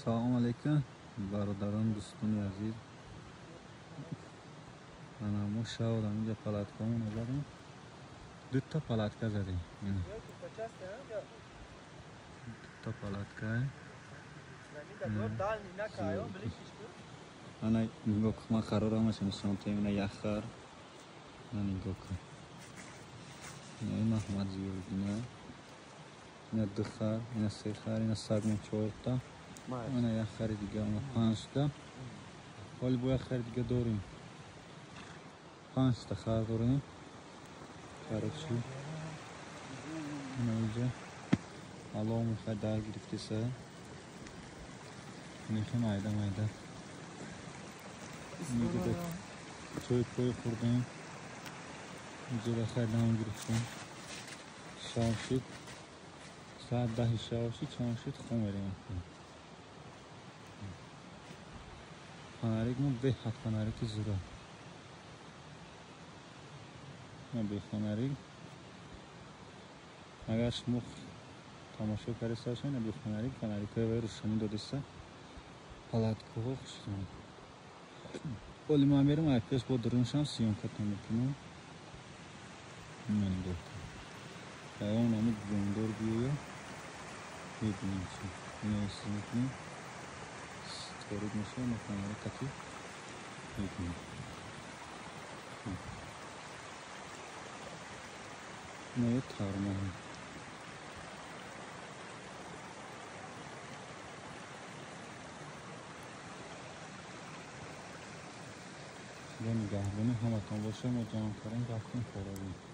Салом алейкум, бародарон, дӯстони азиз. Ана мо шаводам инҷа палаткамон задем. Дута палатка задем. Дута палатка. Ана нигоҳ кун, ман қарорамаш нишон таем, ина як хар. Ана нигоҳ кун. Ина Маҳмад Зиёддина. Ина ду хар, ина се хар, ина сагмон чорта. Ана як хари дига, ана панҷта. Ҳоли бо як хари дига дорем. Панҷта хар дорем. Короче, ина инҷа алов мехоҳад дар гирифтеса. Нехи майда майда. Инҷа чой пой хӯрдем. Инҷа хай дам гирифтем. Шаб шуд. Соат 10 шаб шуд, чанд шуд, хом мерем. Фонарик мо беҳад фонарики зура. Бе фонарик. Агар шумо тамошо карда бошед, бе фонарик, фонарикҳои вай рӯшанӣ додеса. Палаткаҳо хушдам. Оли ман мерам, ай пеш бо дуруншам съёмкатон мекунам. Ина нигоҳ кун. Ягон ҳамин ҷондор биёя, мебинем чи. Ина ҳис мекунем. Торик мешавад, ма фонарик қатӣ мебинем. Ина ё тармаҳ. Худо нигаҳбони ҳаматон боша. Мо ҷамъ кардем, рафтем хоравӣ.